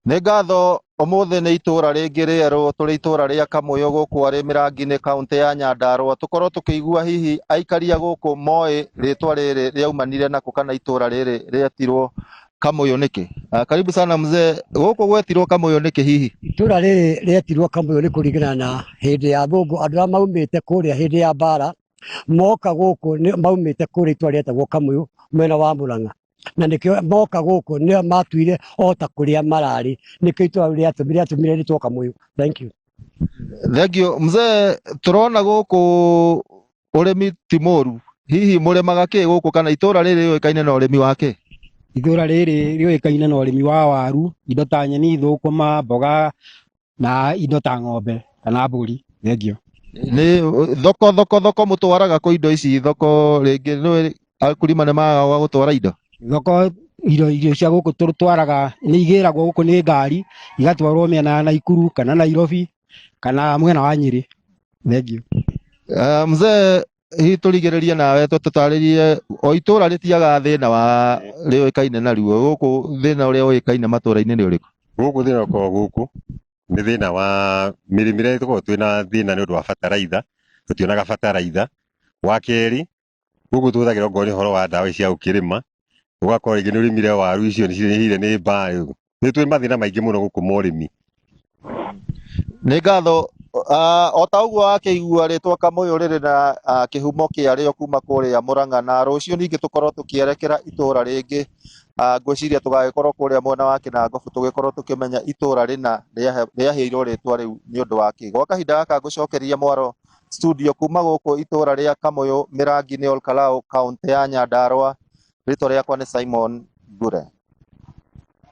Nĩ ngatho. Ũmũthĩ nĩ itũra rĩngĩ rĩerũ, tũrĩ itũra rĩa Kamũyũ gũkũ arĩ Mĩrangi-inĩ, kaũntĩ ya Nyandarũa. Tũkorwo tũkĩigua hihi aikari a gũkũ moĩ rĩtwa rĩrĩ rĩaumanire nakũ kana itũra rĩrĩ rĩetirwo Kamũyũ nĩkĩ. Karibu sana mzee, gũkũ gwetirwo Kamũyũ nĩkĩ hihi? Itũra rĩrĩ rĩetirwo Kamũyũ nĩ kũringana na hĩndĩ ya athũngũ, andũ arĩa maumĩte kũrĩa hĩndĩ ya mbara moka gũkũ maumĩte kũrĩa itũra rĩetagwo Kamũyũ mwena wa Mũrang'a. Na nĩkĩo moka gũkũ nĩo matuire o ta kũrĩa mararĩ, nĩkĩo itũra rĩu rĩatũmire rĩtwo Kamũyũ. Thank you. Thank you mzee, tũrona gũkũ ũrĩmi ti mũru, hihi mũrĩmaga kĩ gũkũ kana itũra rĩrĩ rĩũĩkaine na ũrĩmi wa kĩ? Itũra rĩrĩ rĩũĩkaine na ũrĩmi wa waru, indo ta nyeni, thũkũma, mboga na indo ta ng'ombe kana mbũri. Thengiũ. Nĩ thoko thoko thoko mũtwaraga kũ indo ici thoko? Rĩngĩ nĩ akulima nĩ magaga gwa gũtwara indo. Thoko irio cia gũkũ tũtwaraga nĩ igĩragwo gũkũ nĩ ngari igatwarwo mĩena ya Naikuru kana Nairobi kana mwena wa Nyĩrĩ. Thengiũ. Mzee, hihi tũrigĩrĩrie nawe tũtarĩrie, o itũra rĩtiagaga thĩna wa rĩũĩkaine naruo, gũkũ thĩna ũrĩa ũĩkaine matũra-inĩ nĩ ũrĩkũ? Gũkũ thĩna ũkoragwo gũkũ nĩ thĩna wa mĩrĩmĩre, tũkoragwo twĩna thĩna nĩ ũndũ wa bataraitha, tũtionaga bataraitha. Wa kerĩ, gũkũ tũhũthagĩra okorwo nĩ ũhoro wa ndawa cia gũkĩrĩma, ũgakora rĩngĩ nĩ ũrĩmire waru icio nĩ cirĩhĩire nĩ mbaa. Nĩ twĩ mathĩna maingĩ mũno gũkũ ma ũrĩmi. Nĩ ngatho. O ta ũguo wakĩigua, rĩtwa Kamũyũ rĩrĩ na kĩhumo kĩarĩo kuma kũrĩa Mũrang'a, na rũciũ ningĩ tũkorwo tũkĩerekera itũra rĩngĩ. Ngwĩciria tũgagĩkorwo kũrĩa mwena wa Kĩnangobu tũgĩkorwo tũkĩmenya itũra rĩna rĩaheirwo rĩtwa rĩu nĩ ũndũ wa kĩ. Gwa kahinda gaka ngũcokeria mwaro studio kuma gũkũ itũra rĩa Kamũyũ, Mĩrangi-inĩ, Olkalau, kaũntĩ ya Nyandarũa. Rĩtwa rĩakwa nĩ Simon Ngure.